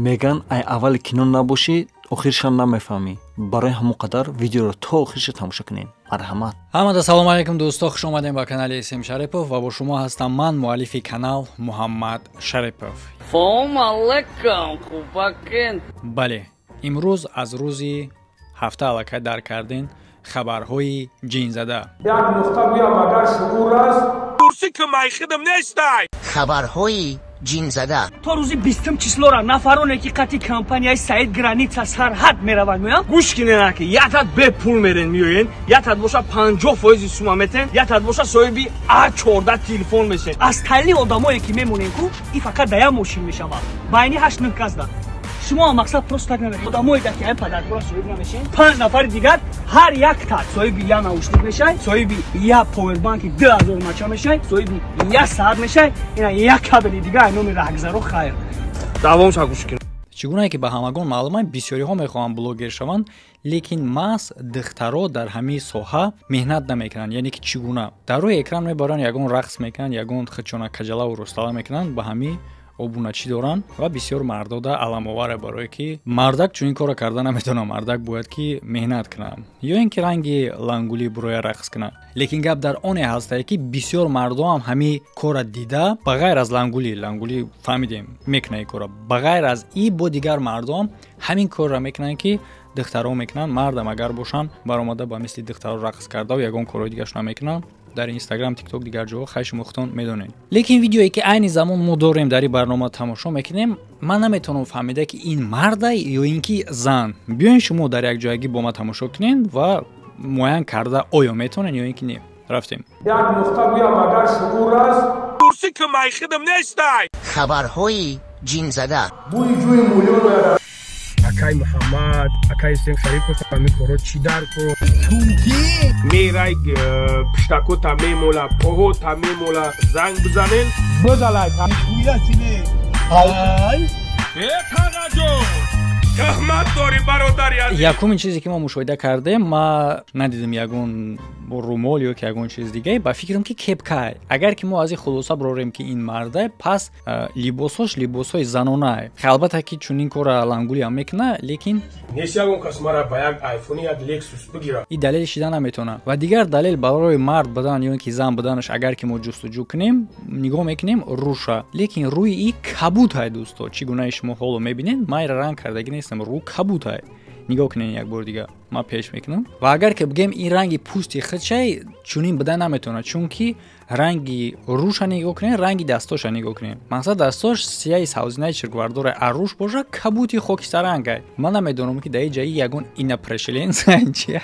Меган ай аввали кино набошӣ, охиршам намефаҳмӣ. Барои ҳамон қадар видеоро то охирша тамошо кунед. Марҳамат. Ҳамада салому алайкум, дӯсто, хуш омадем ба канали Эсем Шарипов ва бо шумо ҳастам ман, муаллифи канал Муҳаммад Шарипов. Салому алайкум, хубакен. Бале, имрӯз аз рӯзи ҳафта аллакай дар карден хабарҳои ҷинзада. Як нуқта гӯям, агар шуур аст, курсӣ ки майхидам нестай. Хабарҳои ҷинзада. То рӯзи бистум числора нафароне ки қати компанияи Саид граница сарҳад мераванд, меоям, гӯш кинена, ки ятад бепул мерен меоен, ятад боша 50% сума метен, ятад боша соҳиби А14 телефон мешен. Аз тайли одамое ки мемонем, ку и фақат да як мошин мешавад, байни ҳашт нӯҳ кас да. Шумо мақсад просто так намешед. Одамое да ки ай падаргора соҳиб намешен, панҷ нафари дигар ҳар якта соҳиби я наушник мешай, соҳиби я повербанки 2000 мача мешай, соҳиби я саат мешай, ина як кабели дигар ай номи раҳгузаро хайр. Давом ша, гӯш кин. Чӣ гунае ки ба ҳамагон маълума, бисёриҳо мехоҳанд блогер шаванд, лекин маҳз духтаро дар ҳамин соҳа меҳнат намекунанд. Яъне ки чӣ гуна дар рӯи экран мебаранд, ягон рақс мекунанд, ягон хичона каҷалаву рӯстала мекунанд, ба ҳамин обуначӣ доранд ва бисёр мардода аламоваре, барое ки мардак чунин корро карда наметавонад. Мардак бояд ки меҳнат кунад ё ин ки ранги лангулӣ буроя рақс кунад. Лекин гап дар оне ҳастае, ки бисёр мардоам ҳамин корра дида, ба ғайр аз лангулӣ, лангулӣ фаҳмидем, мекунад ин корро, ба ғайр аз и бо дигар мардоам ҳамин корро мекунанд, ки духтаро мекунанд. Мардам агар бошанд, баромада ба мисли духтаро рақс кардаву ягон корҳои дигаршона мекунанд дар Инстаграм, Тикток, дигар ҷоҳо. Хай, шумо худтон медонед. Лекин видеое ки айни замон мо дорем, дар ин барнома тамошо мекунем, ман наметавонам фаҳмида, ки ин марда ё ин ки зан. Биёен, шумо дар якҷоягӣ бо ман тамошо кунед ва муайян карда оё метавонед ё ин ки не. Рафтем. Як нуқта гӯям, агар шуур аст, курсӣ ки майхидам нестай. Хабарҳои ҷинзада. Бӯи ҷӯи мӯён ояд. Акай Муҳаммад, акай Исем Шарипов, ҳамин коро чӣ дар ко мерай, пиштакота мемола, поҳота мемола, занг бизанен. Бизалай. Э, тағаҷон, тӯҳмат дорӣ, бародари азиз. Якумин чизе ки мо мушоҳида кардем, ма надидем ягон румол ё ки ягон чиз дигае, ба фикрам ки кепкай. Агар ки мо аз ин хулоса барорем, ки ин марда, пас либосош либосҳои занонае. Албатта ки чунин кора лангулиам мекуна, лекин нест ягон кас мара ба як Айфони, як Лексус бигира. Ин далел шида наметавонад. Ва дигар далел барои мард будан ё ин ки зан буданаш, агар ки мо ҷустуҷӯ кунем, нигоҳ мекунем рӯша, лекин рӯи и кабутай. Дӯсто, чӣ гунаи шумо ҳоло мебинед, ман ира ранг кардагӣ нестам, рӯ кабутай. Нигоҳ кунед, як бори дигар ман пеш мекунам. Ва агар ки бигем, ин ранги пӯсти худшай, чунин буда наметавонад, чунки ранги рӯша нигоҳ кунед, ранги дастоша нигоҳ кунед. Мақсад, дастош сияи савзинаи чирквардора, а рӯш боша кабути хокистарангай. Ман намедонам, ки дар ин ҷаи ягон инапрешеленса чи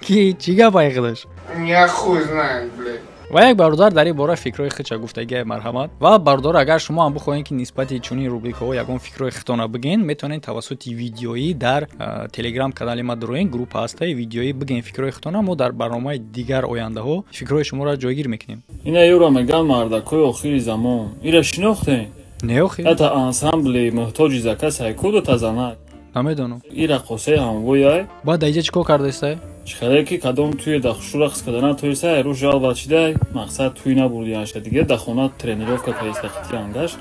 ки чӣ гапай худаш. Я хуй знает, блядь. Ва як бародар дар ин бора фикрҳои худша гуфтагиай. Марҳамат. Ва бародар, агар шумо ҳам бихоҳед, ки нисбати чунин рубрикаҳо ягон фикрҳои худтона бигӯен, метавонед тавассути видеоӣ дар Телеграм канали ма дуроен, группа ҳастаи, видеоӣ бигӯен фикрҳои худтона. Мо дар барномаи дигар ояндаҳо фикрҳои шуморо ҷойгир мекунем. Ина юро меган мардакои охири замон. Ира шинохтем? Не, охир. Ята ансамбли муҳтоҷи заказ ҳайку та занак. Намедонам. И раққосаи ҳамвояй. Баъд дар иҷа чӣ кор кардаистай? Чихеле ки кадом туе да хушу рақс карда натоистай, рӯ жалва чидай, мақсад туй набурдианша, дига да хона тренировка каиста қити ангаш.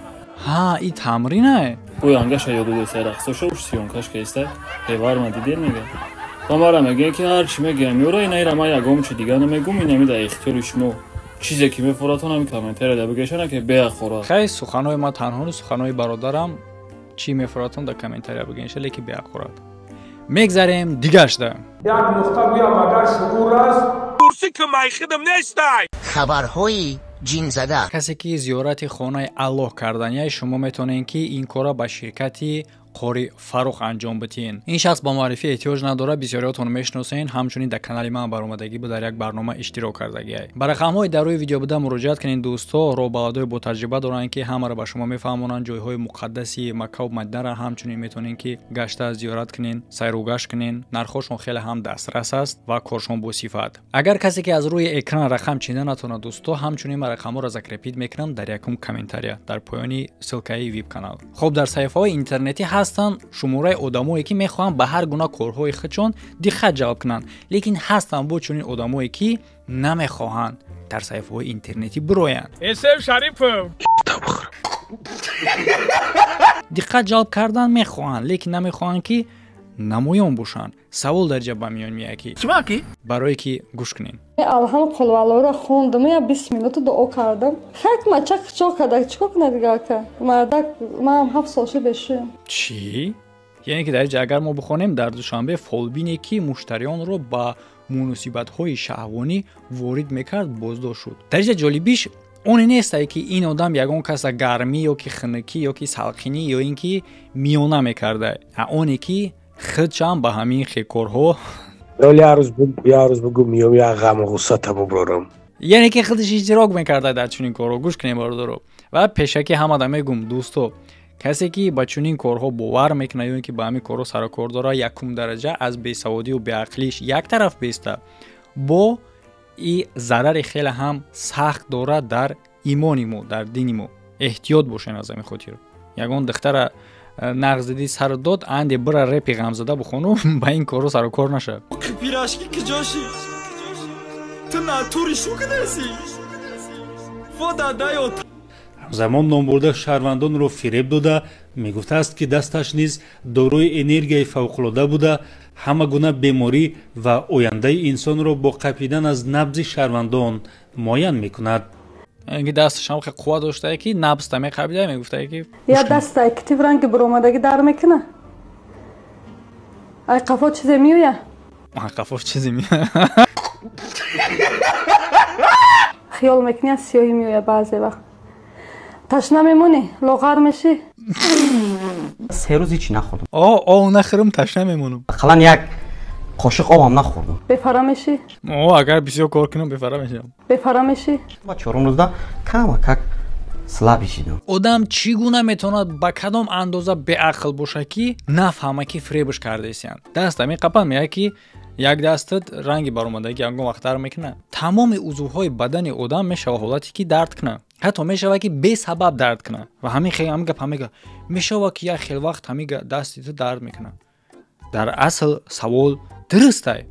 Ҳа, и тамринае. Ой, ангаша ёд додестай рақсоша, уш съёмкаш каистай. Ҳевар ма дидем, мега. Ва мара мегӯян, ки ҳар чӣ мегӯям ёра, ина ира ман ягон чи дига намегӯм, инами дар ихтиёри шумо. Чизе ки мефоратон, ҳами комментария да бигешана, ки беақора. Хай, суханҳои ма танҳо, суханҳои бародарам, чӣ мефоратон, дар комментария бигӯенша, лекин беақурат. Мегзарем дигашда. Як нуқта гӯям, агар шуур аст, курсӣ ки майхидам нестай. Хабарҳои ҷинзада. Касе ки зиёрати хонаи Аллоҳ карданияй, шумо метавонед, ки ин корро ба ширкати Қори Фарух анҷом бидиҳен. Ин шахс ба муаррифӣ эҳтиёҷ надорад, бисёриҳотон мешиносен. Ҳамчунин дар канали ман баромадагӣ бу, дар як барнома иштирок кардагиай. Ба рақамҳои дар рӯи видео буда муроҷиат кунед, дӯстҳо. Роҳбаладои ботаҷриба доранд, ки ҳамаро ба шумо мефаҳмонанд ҷойҳои муқаддаси Маккаву Мадинаро. Ҳамчунин метавонед, ки гашта зиёрат кунед, сайругашт кунед. Нархҳошон хеле ҳам дастрас аст ва коршон босифат. Агар касе ки аз рӯи экран рақам чида натавонад, дӯстҳо, ҳамчунин ман рақамҳоро закрепить мекунам дар якум комментария, дар поёни ссылкаи вип канал. Хоб, дар саҳифаҳои интернетӣ ҳастанд шумораи одамое, ки мехоҳанд ба ҳар гуна корҳои худшон диққат ҷалб кунанд, лекин ҳастанд бо чунин одамое, ки намехоҳанд дар саҳифаҳои интернетӣ бироянд. Эсем Шарипов. Диққат ҷалб кардан мехоҳанд, лекин намехоҳанд ки намоён бошанд. Савол дар ҷа ба миён меояд ки барое ки гӯш кунем. Алҳам қулвалоро хондам, я 20 минута дуо кардам. Хак мача қичоқ карда, чикор кунад дигар ака? Мардак манам 7 сол шуд бешӯям. Чӣ? Яъне ки дар ҷа агар мо бихонем, дар Душанбе фолбине ки муштариёнро ба муносибатҳои шаҳвонӣ ворид мекард, боздошт шуд. Дар ҷа ҷолибиш оне нестае ки ин одам ягон каса гармӣ ё ки хунукӣ ё ки салқинӣ ё ин ки миёна мекарда, а оне ки худшам ба ҳамин хекорҳо ярӯз бугу миём як ғаму ғусса табуброрам. Яъне ки худаш иштирок мекарда дар чунин корҳо. Гӯш кунем бародаро, ва пешакӣ ҳамада мегум, дӯсто, касе ки ба чунин корҳо бовар мекунад ё ин ки ба ҳамин корҳо сарукор дорад, якум дараҷа аз бесаводию беақлиш як тараф беста, бо и зарари хеле ҳам сахт дорад дар имони мо, дар дини мо. Эҳтиёт бошен аз ҳамин хотир. Ягон духтара нағз дидӣ, сар дод, анде бира репи ғамзада бихону, ба ин корҳо сарукор нашавад. Пирашки киҷоши? Ту натури шу кидаси? Водадаё. Ҳамзамон номбурда шаҳрвандонро фиреб дода, мегуфтааст ки дасташ низ дорои энергияи фавқулода буда, ҳама гуна беморӣ ва ояндаи инсонро бо қапидан аз набзи шаҳрвандон муайян мекунад. Ки дасташам хеле қувва доштае ки набзта меқабида, мегуфтае ки я дастае ки тив ранги буромадагӣ дар мекуна, ай қафо чизе меоя, ай қафо чизе меоя, хиёл мекунӣ аз сиёҳӣ меоя. Баъзе вақт ташна мемонӣ, лоғар мешӣ. 3 рӯз ҳеч нахӯрдам. О, нахӯрам, ташна мемонам. Ақаллан як қошиқ обам нахӯрдам. Бефара мешӣ? О, агар бисёр кор кунам, бефара мешавам. Бефара мешӣ? Ва чорум рӯзда камакак слаб шидам. Одам чӣ гуна метавонад ба кадом андоза беақл бошад ки нафаҳма ки фиребаш кардаистиянд? Даста меқапанд, мегӯяд ки як дастат ранги баромадагӣ ягон вақт дар мекунад. Тамоми узвҳои бадани одам мешавад ҳолате ки дард кунад, ҳатто мешавад ки бесабаб дард кунад. Ва ҳамин хел ҳамин гап ҳамега мешавад ки як хел вақт ҳамин дасти ту дард мекунад. Дар асл савол дурустай.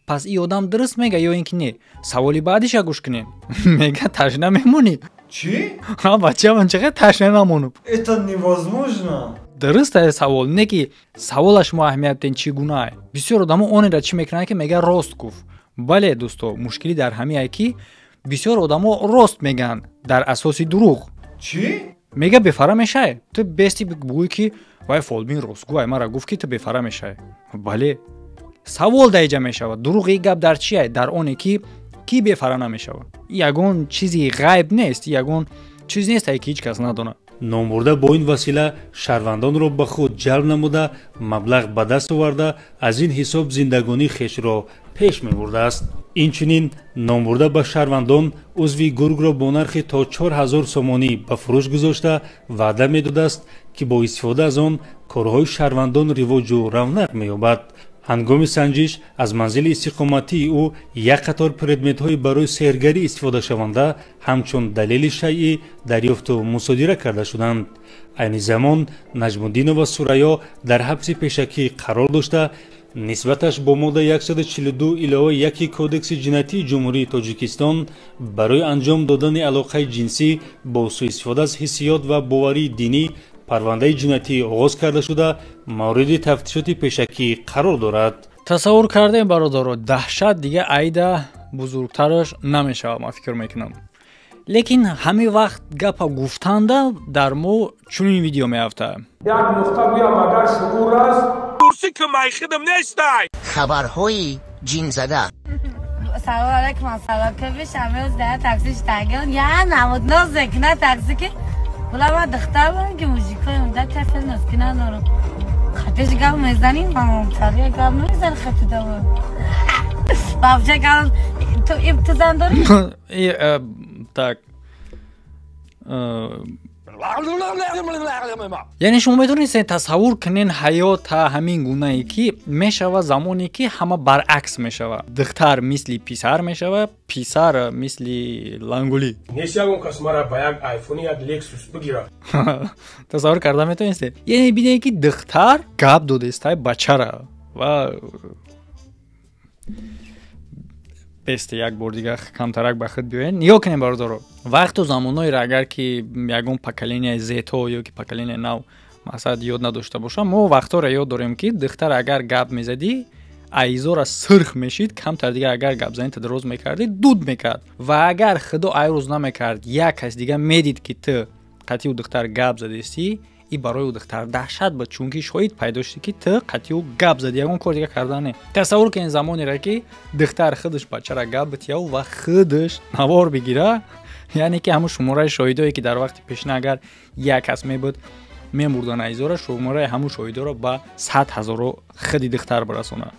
Пас ин одам дуруст мега ё ин ки не? Саволи баъдиша гӯш кунем. Мега ташна мемонӣ. Чӣ? Ҳа, бача, ман чӣ қадр ташна намонам? Это невозможно. Дуруст савол, не ки савола шумо аҳамият ден чӣ гунае. Бисёр одамо онеро чӣ мекунанд ки мега рост гуфт. Бале, дӯсто, мушкилӣ дар ҳамиае ки бисёр одамо рост мегӯянд дар асоси дурӯғ. Чӣ? Мега бефара мешавӣ. Ту бести бигӯӣ ки вай фолбин ростгӯ, мара гуфт ки ту бефара мешавӣ. Бале, савол дар иҷа мешавад. Дурӯғи гап дар чие? Дар оне ки ки бефара намешавад. Ягон чизи ғайб нест, ягон чиз нест ки ҳеҷ кас надонад. Номбурда бо ин васила шаҳрвандонро ба худ ҷалб намуда, маблағ ба даст оварда, аз ин ҳисоб зиндагонии хешро пеш мебурдааст. Инчунин номбурда ба шаҳрвандон узви гургро бо нархи то 4000 сомонӣ ба фурӯш гузошта, ваъда медодааст ки бо истифода аз он корҳои шаҳрвандон ривоҷу равнақ меёбад. Ҳангоми санҷиш аз манзили истиқоматии ӯ як қатор предметҳои барои сеҳргарӣ истифодашаванда ҳамчун далели шайъӣ дарёфту мусодира карда шуданд. Айни замон Наҷмуддинова Сурайё дар ҳабси пешакӣ қарор дошта, нисбаташ бо модда 142 илова 1 Кодекси ҷиноятии Ҷумҳурии Тоҷикистон барои анҷом додани алоқаи ҷинсӣ бо суистифода аз ҳиссиёт ва боварии динӣ парвандаи ҷиноятӣ оғоз карда шуда, мавриди тафтишоти пешакӣ қарор дорад. Тасаввур кардем, бародаро, даҳшат дига айда бузургтараш намешавад, ман фикр мекунам. Лекин ҳамин вақт гапа гуфтанда дар мо чунин видео меафтад. Як нуқта гӯям, агар шуур аст. Курсӣ ки майхидам нестай. Хабарҳои ҷинзада. Салом алайкум, салом кабиш, амёз да такси штагон, я намуд ноз кна такси ки. Була ма духтар будам ки мужикои унда касе носки надорам. Хатеш гап мезаним, мамамтария гап намезани хатида. Бабча гап ту зан дорӣ? Так. Яъне шумо метавонистед тасаввур кунед ҳаёта ҳамин гунае ки мешавад замоне ки ҳама баръакс мешавад. Духтар мисли писар мешавад, писар мисли лангулӣ. Нест ягон кас мара ба як айфони, як лексус бигирад. Тасаввур карда метавонистед? Яъне бинед ки духтар гап додестай бачара ва бесте як бор дигар камтарак ба худ биёед. Нигоҳ кунем, бародаро, вақту замонҳоеро агар ки ягон поколенияи зето ё ки поколенияи нав Масалан, ёд надошта бошам, мо вақтҳоро ёд дорем, ки духтар агар гап мезадӣ, айзора сирх мешид, камтар дигар агар гапзанита дароз мекардӣ, дуд мекард. Ва агар худо ай рӯз намекард, як кас дига медид, ки ту қатъи ӯ духтар гап задестӣ, и барои ӯ духтар даҳшат буд, чунки шоҳид пайдо шуд, ки ту қатъи ӯ гап задӣ, ягон кор дига карда не. Тасаввур кунед замонеро, ки духтар худаш бачара гап битияв ва худаш навор бигира, яъне ки ҳамун шумораи шоҳидое, ки дар вақти пешина агар як кас мебуд, мемурдан айзора, шумораи ҳамун шоҳидоро ба 100 ҳазоро худи духтар бирасонад.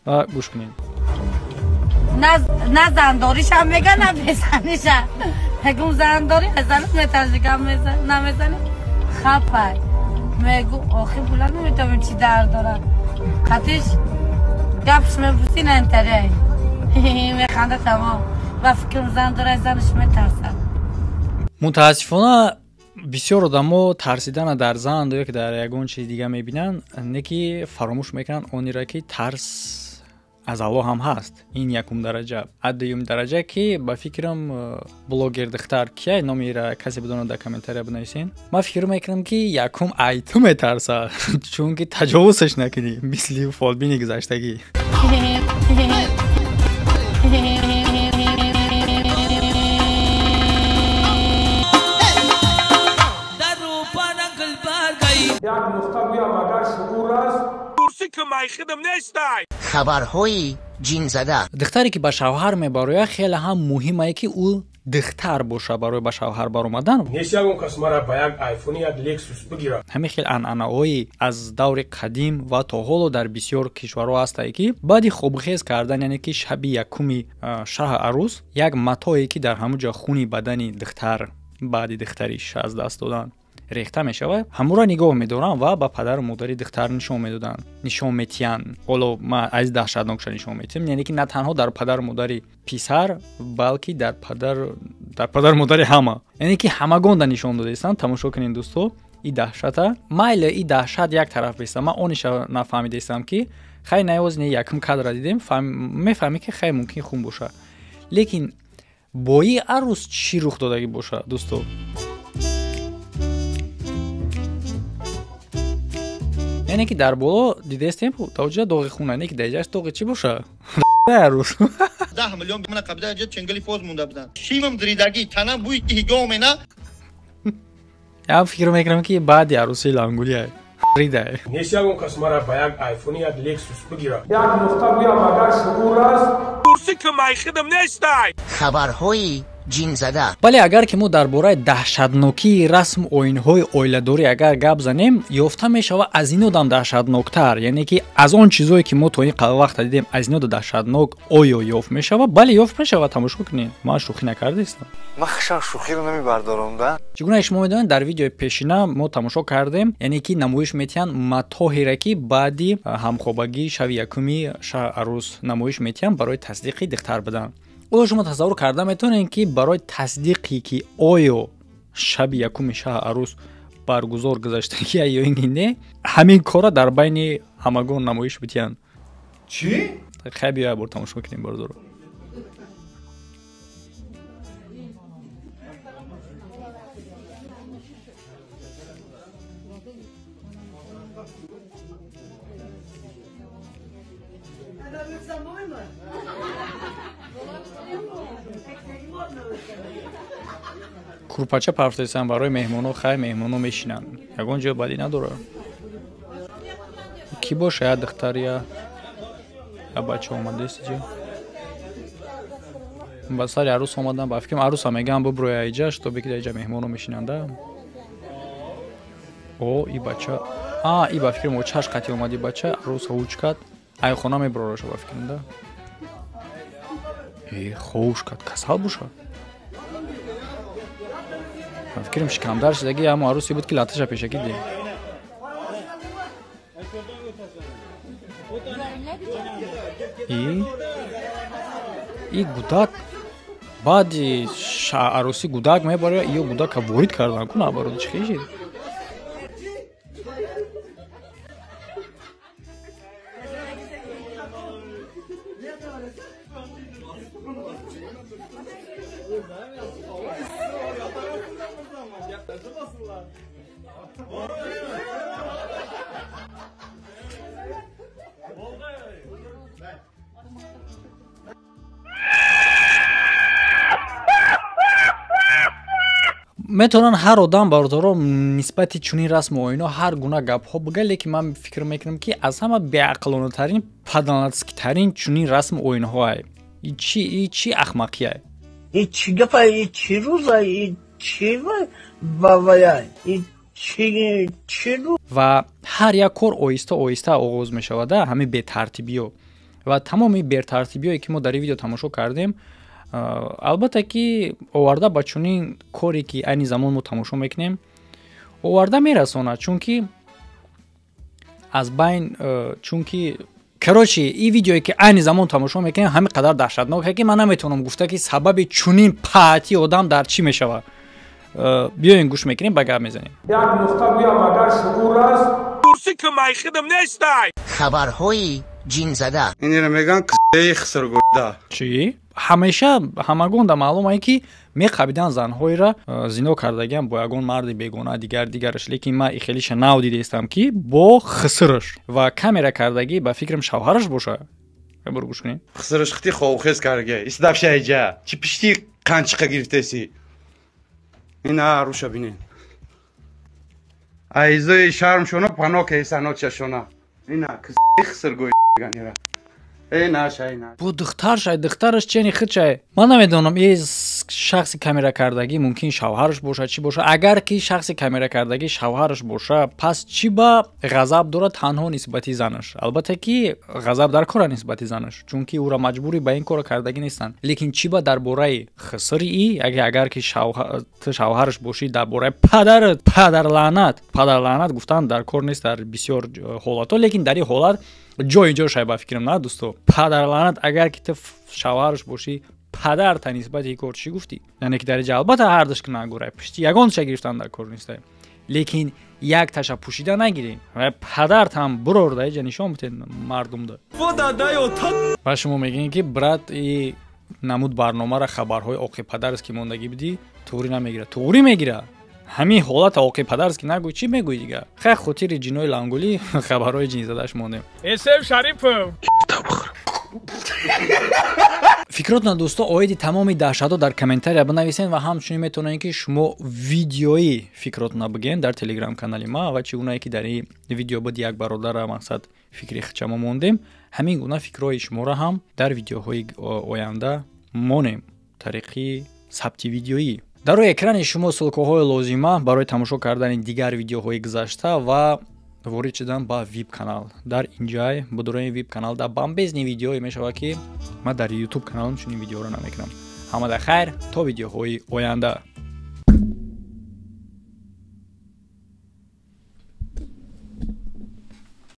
Ва гӯш кунед. На зандориша мега, на безаниша. Мегум зандори, занат метарси, гап намезани. Хапай. Мегу охи була наметавонем чӣ дард дорад. Қатиш гапш мепурсӣ, на интаряй. Механда тамом. Ва фикрам зан дорад, занаш метарсад. Мутаассифона бисёр одамо тарсидана дар зан ё ки дар ягон чизи дига мебинанд, не ки фаромӯш мекунанд онеро, ки тарс аз Аллоҳ ҳам ҳаст. Ин якум дараҷа. А дуюм дараҷа, ки ба фикрам блогер духтар кия, номира касе бидонад, дар комментария бинависен. Ман фикр мекунам, ки якум ай ту метарса, чунки таҷовузаш накунӣ, мисли фолбини гузаштагӣ. Як нуқта гӯям, агар шуур аст, курсӣ ки майхидам нестай. Хабарҳои ҷинзада. Духтаре, ки ба шавҳар мебарояд, хеле ҳам муҳимае, ки ӯ духтар боша барои ба шавҳар баромадан. Нест ягон кас мара ба як айфони, як лексус бигирад. Ҳамин хел анъанаҳои аз даври қадим ва то ҳоло дар бисёр кишварҳо ҳастае, ки баъди хобхез кардан, яъне ки шаби якуми шаҳ арӯс, як матое, ки дар ҳамун ҷо хуни бадани духтар баъди духтариш аз даст додан рехта мешавад, ҳамуро нигоҳ медоранд ва ба падару модари духтар нишон медоданд, нишон метиҳанд. Ҳоло ман аз даҳшатнокша нишон метиҳам, яъне ки на танҳо дар падару модари писар, балки дар падару модари ҳама, яъне ки ҳамагон да нишон додаистанд. Тамошо кунед, дӯсто, и даҳшата. Майли, и даҳшат як тараф беста, ман ониша нафаҳмидаистам, ки хай наёз не якум кадра дидем, мефаҳмем, ки хай мумкин хун боша, лекин бо и арӯс чӣ рух додагӣ боша, дӯсто? Яъне ки дар боло дидестем, тавҷа доғи хун, яъне ки дар ҷаш доғи чӣ боша? Арӯс. 10 миллион мана қабида ҷа ченгали поз монда буданд. Шимам диридагӣ, танам бӯи ҳигом мена. Я фикр мекунам, ки баъди арӯсии лангулия рида. Нест ягон кас мара ба як айфони, як лексус бигирад. Як нуқта гӯям, агар шуур аст, курсӣ ки майхидам нестай. Хабарҳои ҷинзада. Бале, агар ки мо дар бораи даҳшатнокии расму оинҳои оиладорӣ агар гап занем, ёфта мешавад аз ин одам даҳшатноктар, яъне ки аз он чизое, ки мо то ин қадр вақта дидем, аз ин ода даҳшатнок оё ёфт мешавад? Бале, ёфт мешавад. Тамошо кунед, ман шӯхӣ накардаистам. Ман хушам шӯхиро намебардорам, да? Чӣ гуна шумо медонед, дар видеои пешина мо тамошо кардем, яъне ки намоиш метиҳанд матоҳере, ки баъди ҳамхобагии шаби якуми шаҳ арӯс намоиш метиҳанд барои тасдиқи духтар будан. Оё шумо тасаввур карда метавонед, ки барои тасдиқе, ки оё шаби якуми шаҳ арӯс баргузор гузаштагия ё ин ки не, ҳамин корро дар байни ҳамагон намоиш битиҳанд? Чӣ? Хай, биё як бор тамошо кунем, бародаро. Курпача партоистанд барои меҳмоно. Хай, меҳмоно мешинанд, ягон ҷои бадӣ надорад. Кӣ боша? Я духтар, я бача омадааст иҷа. Ба сари арӯс омадан, ба фикрам арӯса мегӯянд буброя иҷа, шитобе ки дар иҷа меҳмоно мешинанда. О, и бача, а и ба фикрам очаш қатӣ омад, и бача арӯса ҳуч кард, ай хона мебарораша ба фикрам да. Э, ховуш кард, касал боша? Ба фикрам шикамдар шидаги, ҳамо арӯсе буд, ки латаша пешакӣ дид. И гудак баъди арӯсӣ гудак мебарад, ё гудака ворид кардан ку наоборот, чӣ хешид? Метавонанд ҳар одам, бародаро, нисбати чунин расму оино ҳар гуна гапҳо бига, лекин ман фикр мекунам, ки аз ҳама беақлонатарин, падалатскитарин чунин расму оинҳоай. И чӣ ахмақияй? И чӣ гапа, и чӣ рӯза, и чӣ бавая, и чӣ рӯз. Ва ҳар як кор оҳиста оҳиста оғоз мешавада, ҳамин бетартибиё. Ва тамоми бетартибиёе, ки мо дар ин видео тамошо кардем, албатта ки оварда ба чунин коре, ки айни замон мо тамошо мекунем, оварда мерасонад, чунки аз байн, чунки, короче, ин видеое, ки айни замон тамошо мекунем, ҳамин қадар даҳшатноке, ки ман наметавонам гуфта, ки сабаби чунин паҳатии одам дар чӣ мешавад. Биёем, гӯш мекунем, ба гап мезанем. Як нуқта гӯям, агар шуур аст, курсӣ ки майхидам нестай. Хабарҳои ҷинзада. Инро мегӯянд кисаи хисргӯда. Чӣ? Ҳамеша ҳамагон да маълумае, ки меқабидан занҳоеро, зино кардагиам бо ягон марди бегона, дигар дигараш, лекин ман ихелиша нав дидаистам, ки бо хисраш ва камера кардагӣ, ба фикрам, шавҳараш боша. Бур, гӯш кунед. Хисраш хити ховхез карга истдавшаиҷа чӣ пишти қанчиқа гирифтеси, ина руша бинед, айзои шармшона пано кесаночашона, ина кисаи хисргӯй ира. Бо духтаршай, духтараш чени хичай. Ман намедонам, и шахси камера кардагӣ мумкин шавҳараш боша, чӣ боша. Агар ки шахси камера кардагӣ шавҳараш боша, пас чӣ ба ғазаб дорад танҳо нисбати занаш? Албатта ки ғазаб дар кора нисбати занаш, чунки ӯра маҷбурӣ ба ин кора кардагӣ нестанд, лекин чӣ ба дар бораи хисри и, агар ки ту шавҳараш бошӣ, дар бораи падарат падарлаънат, падарлаънат гуфтан дар кор нест дар бисёр ҳолатҳо, лекин дар ин ҳолат ҷои ҷошай, ба фикрам, на, дӯсто? Падарлаънат, агар ки ту шавҳараш бошӣ, падарта нисбати ин кор чӣ гуфтӣ? Яъне ки дар инҷа албатта ҳардаш ки нагурай, пушти ягонташа гирифтан дар кор нестай, лекин як таша пӯшида нагирем, падартам бурор да иҷа нишон битед мардумда. Ва шумо мегӯед, ки брат, и намуд барномара хабарҳои оқи падарст, ки мондагӣ бидӣ, туғрӣ намегирад. Туғрӣ мегирад. Ҳамин ҳолата оқи падарст, ки нагӯй, чӣ мегӯӣ дигар? Хай, хотири ҷинои лангулӣ хабарҳои ҷинзадааш мондем. Эсем Шарипов. Фикротона, дӯсто, оиди тамоми даҳшатҳо дар комментария бинависед ва ҳамчунин метавонед, ки шумо видеои фикротона бигӯед дар телеграм канали ма. Ва чӣ гунае ки дар ин видео буд, як бародара мақсад фикри хичамо мондем, ҳамин гуна фикрҳои шуморо ҳам дар видеоҳои оянда монем тариқи сабти видеоӣ. Дар рӯи экрани шумо ссылкаҳои лозима барои тамошо кардани дигар видеоҳои гузашта ва ворид шудан ба вип канал дар инҷай. Будурои вип канал дар бамбезни видеое мешавад, ки ман дар ютуб каналам чунин видеоро намекунам. Ҳамада хайр, то видеоҳои оянда.